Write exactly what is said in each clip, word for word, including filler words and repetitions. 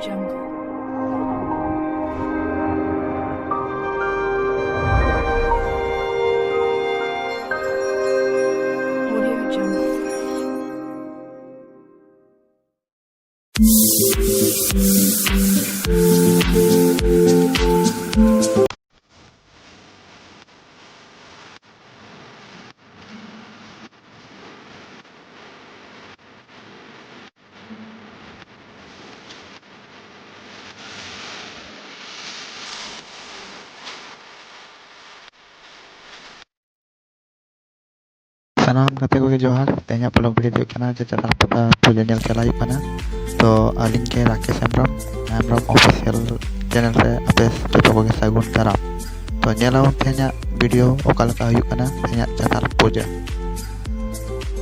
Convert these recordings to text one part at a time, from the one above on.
Jungle. Audio Jungle. ᱥᱟᱱᱟᱢ ᱜᱟᱛᱮ ᱠᱚᱜᱮ ᱡᱚᱦᱟᱨ᱾ ᱛᱮᱦᱮᱧᱟᱜ vlog video ᱦᱩᱭᱩᱜ ᱠᱟᱱᱟ ᱡᱮ ᱪᱟᱛᱟᱞ ᱯᱟᱛᱟ ᱯᱩᱡᱟᱹ ᱧᱮᱞ ᱪᱟᱞᱟᱜ ᱦᱩᱭᱩᱜ ᱠᱟᱱᱟ᱾ ᱛᱚ ᱟᱹᱞᱤᱧ ᱜᱮ ᱨᱟᱠᱮᱥ ᱦᱮᱢᱵᱨᱚᱢ, ᱦᱮᱢᱵᱨᱚᱢ official channel ᱨᱮ ᱟᱯᱮ ᱡᱚᱛᱚ ᱠᱚᱜᱮ ᱥᱟᱹᱜᱩᱱ ᱫᱟᱨᱟᱢ᱾ ᱛᱚ ᱧᱮᱞ ᱟᱵᱚᱱ ᱛᱮᱦᱮᱧᱟᱜ video ᱚᱠᱟ ᱞᱮᱠᱟ ᱦᱩᱭᱩᱜ ᱠᱟᱱᱟ ᱛᱮᱦᱮᱧᱟᱜ ᱪᱟᱛᱟᱞ ᱯᱩᱡᱟᱹ᱾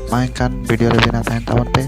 ᱢᱟ ᱮᱱᱠᱷᱟᱱ video ᱨᱮ ᱵᱮᱱᱟᱣ ᱛᱟᱦᱮᱱ ᱛᱟᱵᱚᱱ ᱯᱮ᱾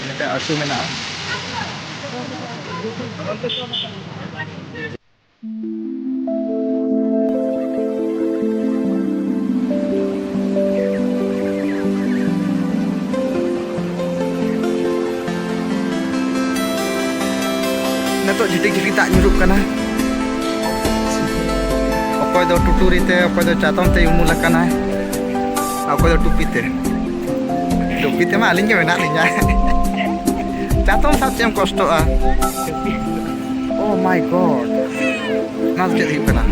ᱢᱤᱫᱴᱮᱱ ᱟᱹᱛᱩ ᱢᱮᱱᱟᱜᱼᱟ᱾ ᱱᱤᱛᱚᱜ ᱡᱷᱤᱴᱤᱠ ᱡᱷᱤᱴᱤᱠ ᱫᱟᱜ ᱧᱩᱨᱩᱜ ᱠᱟᱱᱟ᱾ ᱚᱠᱚᱭ ᱫᱚ ᱴᱩᱴᱩᱨᱤ ᱛᱮ, ᱚᱠᱚᱭ ᱫᱚ ᱪᱟᱛᱚᱢ ᱛᱮᱭ ᱩᱢᱩᱞ ᱟᱠᱟᱱᱟᱭ, ᱟᱨ ᱚᱠᱚᱭ ᱫᱚ ᱴᱩᱯᱤ ᱛᱮ᱾ ᱴᱩᱯᱤ ᱛᱮᱢᱟ ᱟᱹᱞᱤᱧ ᱜᱮ ᱢᱮᱱᱟᱜ ᱞᱤᱧᱟ᱾ ᱪᱟᱛᱚᱢ ᱥᱟᱵ ᱪᱮᱫ ᱮᱢ ᱠᱚᱥᱴᱚᱜᱼᱟ? Oh my God, ᱱᱚᱣᱟ ᱫᱚ ᱪᱮᱫ ᱦᱩᱭᱩᱜ ᱠᱟᱱᱟ?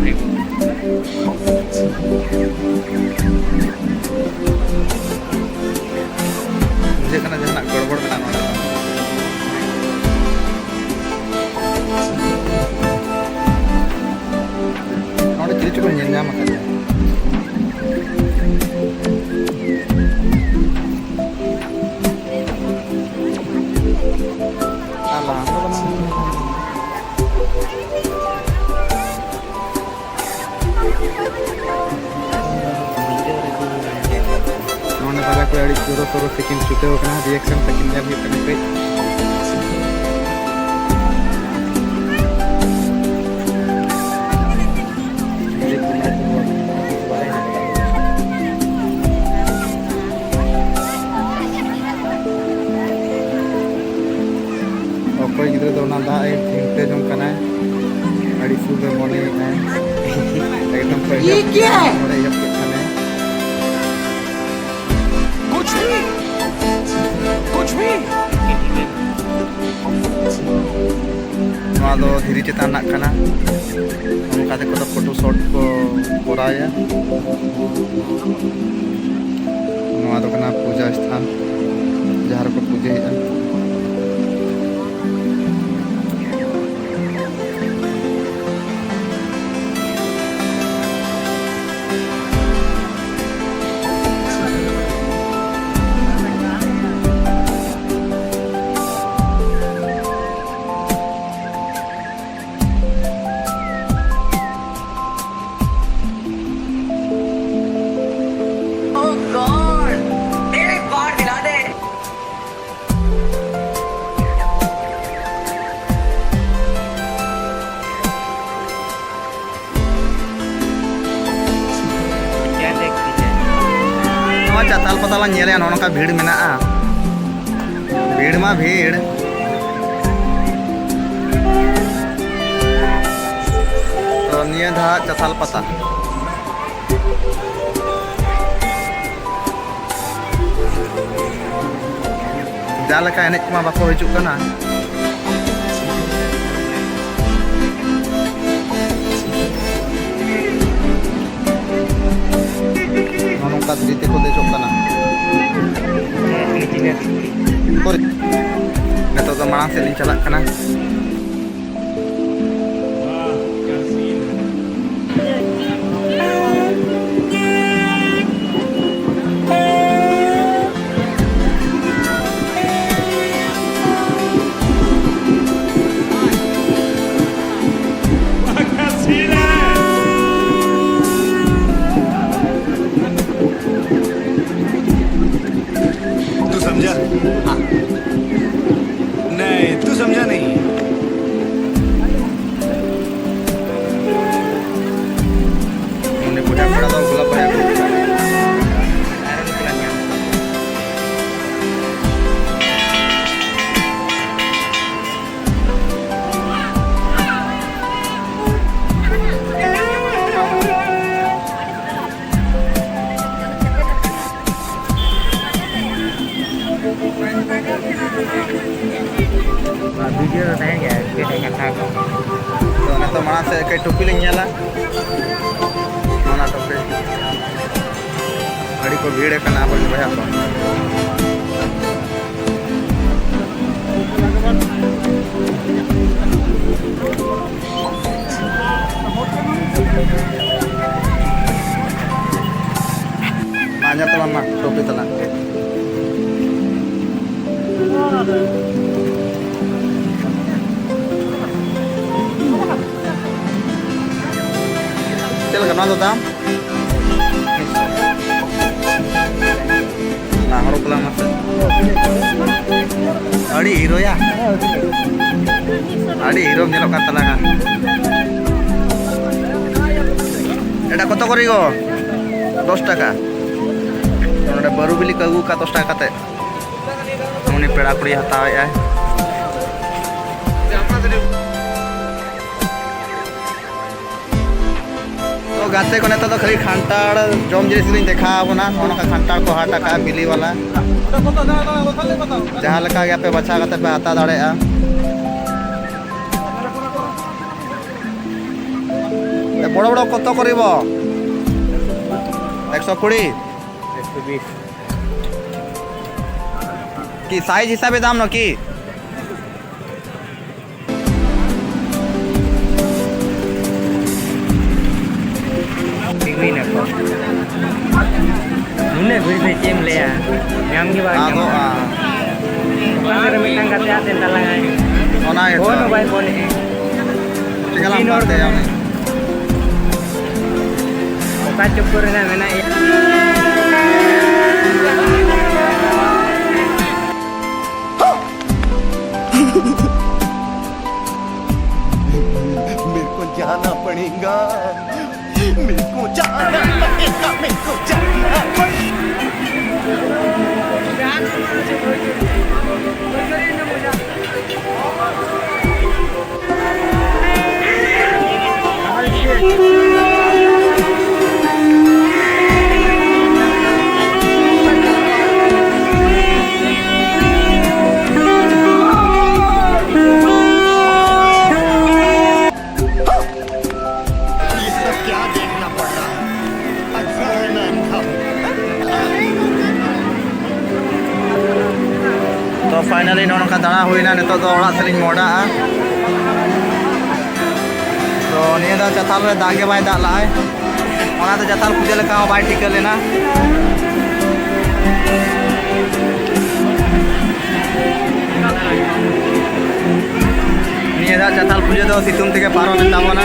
ᱵᱩᱡᱷᱟᱹᱜ ᱠᱟᱱᱟ ᱡᱟᱦᱟᱱᱟᱜ ᱜᱚᱲᱵᱚᱲ ᱢᱮᱱᱟᱜᱼᱟ ᱱᱚᱰᱮ ᱫᱚ᱾ ᱱᱚᱰᱮ ᱪᱤᱞᱤ ᱪᱚᱠᱚ ᱧᱮᱞ ᱧᱟᱢ ᱟᱠᱟᱫᱟ᱾ ᱟᱨ ᱞᱟᱦᱟ ᱫᱚ ᱵᱟᱝ᱾ ᱱᱚᱰᱮ ᱵᱟᱞᱟ ᱠᱚ ᱟᱹᱰᱤ ᱡᱳᱨᱳ ᱥᱳᱨᱳ ᱛᱮᱠᱤᱱ ᱪᱷᱩᱴᱟᱹᱣ ᱠᱟᱱᱟ, reaction ᱛᱟᱹᱠᱤᱱ ᱧᱮᱞ ᱦᱩᱭᱩᱜ ᱠᱟᱱᱟ ᱠᱟᱹᱡ᱾ ᱚᱠᱚᱭ ᱜᱤᱫᱽᱨᱟᱹ ᱫᱚ ᱚᱱᱟ ᱫᱟᱜ ᱮ ᱪᱤᱱᱛᱟᱹ ᱡᱚᱝ ᱠᱟᱱᱟᱭ, ᱟᱹᱰᱤ ᱥᱩᱠ ᱮ ᱢᱚᱱᱮᱭᱮᱫᱟᱭ᱾ ᱮᱠᱫᱚᱢ ᱯᱟᱹᱦᱤᱞ ᱱᱚᱰᱮ ᱮᱦᱚᱵ ᱠᱮᱫ ᱠᱷᱟᱱᱮ᱾ कुछ भी, कुछ भी। ᱱᱚᱣᱟ ᱫᱚ ᱫᱷᱤᱨᱤ ᱪᱮᱛᱟᱱ ᱨᱮᱱᱟᱜ ᱠᱟᱱᱟ᱾ ᱚᱱᱠᱟ ᱛᱮᱠᱚ ᱫᱚ ᱯᱷᱳᱴᱳ ᱥᱚᱴ ᱠᱚ ᱠᱚᱨᱟᱣᱮᱫᱼᱟ᱾ ᱱᱚᱣᱟ ᱫᱚ ᱠᱟᱱᱟ ᱯᱩᱡᱟ ᱥᱛᱷᱟᱱ, ᱡᱟᱦᱟᱸ ᱨᱮᱠᱚ ᱯᱩᱡᱟᱹᱭᱮᱫᱼᱟ᱾ ᱧᱮᱞᱮᱜᱼᱟ, ᱱᱚᱜᱼᱚ ᱱᱚᱝᱠᱟ ᱵᱷᱤᱲ ᱢᱮᱱᱟᱜᱼᱟ, ᱵᱷᱤᱲ ᱢᱟ ᱵᱷᱤᱲ᱾ ᱛᱚ, ᱱᱤᱭᱟᱹ ᱫᱷᱟᱣ ᱪᱟᱛᱟᱞ ᱯᱟᱛᱟ᱾ ᱡᱟ ᱞᱮᱠᱟ ᱮᱱᱮᱡ ᱠᱚᱢᱟ ᱵᱟᱠᱚ ᱦᱤᱡᱩᱜ ᱠᱟᱱᱟ᱾ ᱱᱚᱜᱼᱚ ᱱᱚᱝᱠᱟ ᱫᱷᱤᱨᱤ ᱛᱮᱠᱚ ᱫᱮᱡᱚᱜ ᱠᱟᱱᱟ᱾ ᱱᱤᱛᱚᱜ ᱫᱚ ᱢᱟᱲᱟᱝ ᱥᱮᱫ ᱞᱤᱧ ᱪᱟᱞᱟᱜ ᱠᱟᱱᱟ᱾ तू समझा? हाँ। नहीं, तू समझा नहीं। ᱩᱱᱤ ᱵᱩᱰᱷᱟ ᱠᱚᱲᱟ ᱫᱚ ᱜᱩᱞᱟᱵ ᱵᱟᱦᱟ ᱟᱹᱜᱩ ᱠᱟᱫᱟ᱾ ᱱᱚᱣᱟ ᱵᱷᱤᱰᱤᱭᱳ ᱫᱚ ᱛᱟᱦᱮᱸ ᱜᱮᱭᱟ, ᱪᱮᱫ ᱠᱟᱛᱷᱟ ᱠᱚ᱾ ᱛᱚ, ᱱᱤᱛᱚᱜ ᱢᱟᱲᱟᱝ ᱥᱮᱫ ᱠᱟᱹᱡ ᱴᱩᱯᱤ ᱞᱤᱧ ᱧᱮᱞᱟ᱾ ᱚᱱᱟ ᱴᱩᱯᱤ᱾ ᱟᱹᱰᱤ ᱠᱚ ᱵᱷᱤᱲ ᱟᱠᱟᱱᱟ ᱟᱵᱚᱨᱮᱱ ᱵᱚᱭᱦᱟ ᱠᱚ᱾ ᱢᱟ, ᱧᱮᱞ ᱛᱟᱵᱚᱱ ᱢᱟ, ᱴᱳᱯᱤ ᱛᱟᱞᱟᱝ᱾ ᱪᱮᱫ ᱞᱮᱠᱟ ᱱᱚᱣᱟ ᱫᱚ ᱫᱟᱢ? ᱞᱟ ᱦᱚᱨᱚᱜ ᱛᱟᱞᱟᱝ ᱢᱟᱥᱮ᱾ ᱟᱹᱰᱤ ᱦᱤᱨᱳᱭᱟ᱾ ᱟᱹᱰᱤ ᱦᱤᱨᱳᱢ ᱧᱮᱞᱚᱜ ᱠᱟᱱ ᱛᱟᱞᱟᱝᱟ᱾ ᱮᱴᱟ ᱠᱚᱛᱚ ᱠᱚᱨᱮ ᱜᱳ? ᱫᱚᱥ ᱴᱟᱠᱟ᱾ ᱱᱚᱰᱮ ᱵᱟᱹᱨᱩ ᱵᱤᱞᱤ ᱠᱚ ᱟᱹᱜᱩ ᱟᱠᱟᱫ ᱫᱚᱥ ᱴᱟᱠᱟ ᱠᱟᱛᱮ᱾ ᱩᱱᱤ ᱯᱮᱲᱟ ᱠᱩᱲᱤ ᱦᱟᱛᱟᱣᱮᱫᱼᱟᱭ᱾ ᱛᱚ ᱜᱟᱛᱮ ᱠᱚ, ᱱᱤᱛᱚᱜ ᱫᱚ ᱠᱷᱟᱹᱞᱤ ᱠᱷᱟᱱᱴᱟᱲ ᱡᱚᱢ ᱡᱤᱱᱤᱥ ᱞᱤᱧ ᱫᱮᱠᱷᱟᱣ ᱟᱵᱚᱱᱟ᱾ ᱱᱚᱜᱼᱚ ᱱᱚᱝᱠᱟ ᱠᱷᱟᱱᱴᱟᱲ ᱠᱚ ᱦᱟᱴ ᱟᱠᱟᱫᱼᱟ, ᱵᱤᱞᱤ ᱵᱟᱞᱟ᱾ ᱡᱟᱦᱟᱸ ᱞᱮᱠᱟ ᱜᱮ ᱟᱯᱮ ᱵᱟᱪᱷᱟᱣ ᱠᱟᱛᱮ ᱯᱮ ᱦᱟᱛᱟᱣ ᱫᱟᱲᱮᱭᱟᱜᱼᱟ᱾ ᱮ, ᱵᱚᱲᱚ ᱵᱚᱲᱚ ᱠᱚᱛᱚ ᱠᱚᱨᱤᱵᱚ? ᱮᱠᱥᱚ ᱠᱩᱲᱤ? ᱮᱠᱥᱚ ᱵᱤᱥ᱾ কি সাইজ হিসাবে দাম নাকি? ᱛᱤᱸᱜᱩᱭ ᱱᱟᱠᱚ᱾ ᱱᱩᱱᱟᱹᱜ ᱵᱷᱤᱲ ᱫᱚ ᱪᱮᱫ ᱮᱢ ᱞᱟᱹᱭᱟ? ᱧᱟᱢ ᱜᱮ ᱵᱟᱝ ᱧᱟᱢᱚᱜᱼᱟ᱾ ᱟᱫᱚᱜᱼᱟ᱾ ᱚᱠᱟ ᱥᱮᱫ ᱨᱮ ᱢᱤᱫᱴᱟᱝ ᱜᱟᱛᱮ ᱟᱫ ᱮᱱ ᱛᱟᱞᱟᱝᱟᱭ᱾ ᱚᱱᱟ ᱜᱮᱛᱚ᱾ ᱯᱷᱳᱱ ᱦᱚᱸ ᱵᱟᱭ ᱯᱷᱳᱱᱮᱫᱼᱟ᱾ ᱪᱮᱫ ᱞᱮᱠᱟᱞᱟᱝ ᱛᱤᱱ ᱦᱚᱲ ᱯᱟᱱᱛᱮᱭᱟ ᱩᱱᱤ? ᱚᱠᱟ ᱪᱚᱠᱠᱚᱨ ᱨᱮᱱᱟᱜ ᱢᱮᱱᱟᱜ ᱭᱟ? मेरे को जाना पड़ेगा, मेरे को जाना पड़ेगा, मेरे को जाना पड़ेगा। ये सब क्या देखना पड़ रहा है? अच्छा है मैं अंधा हूँ। ᱛᱚ finally ᱱᱚᱜᱼᱚ ᱱᱚᱝᱠᱟ ᱫᱟᱬᱟ ᱦᱩᱭᱱᱟ᱾ ᱱᱤᱛᱚᱜ ᱫᱚ ᱚᱲᱟᱜ ᱥᱮᱫ ᱞᱤᱧ ᱢᱚᱦᱰᱟᱜᱼᱟ᱾ ᱛᱚ ᱱᱤᱭᱟᱹ ᱫᱷᱟᱣ ᱪᱟᱛᱷᱟᱞ ᱨᱮ ᱫᱟᱜ ᱜᱮ ᱵᱟᱭ ᱫᱟᱜ ᱞᱟᱜᱼᱟᱭ, ᱚᱱᱟᱛᱮ ᱪᱟᱛᱷᱟᱞ ᱯᱩᱡᱟᱹ ᱞᱮᱠᱟ ᱦᱚᱸ ᱵᱟᱭ ᱴᱷᱤᱠᱟᱹ ᱞᱮᱱᱟ᱾ ᱱᱤᱭᱟᱹ ᱫᱷᱟᱣ ᱪᱟᱛᱷᱟᱞ ᱯᱩᱡᱟᱹ ᱫᱚ ᱥᱤᱛᱩᱝ ᱛᱮᱜᱮ ᱯᱟᱨᱚᱢᱮᱱ ᱛᱟᱵᱚᱱᱟ᱾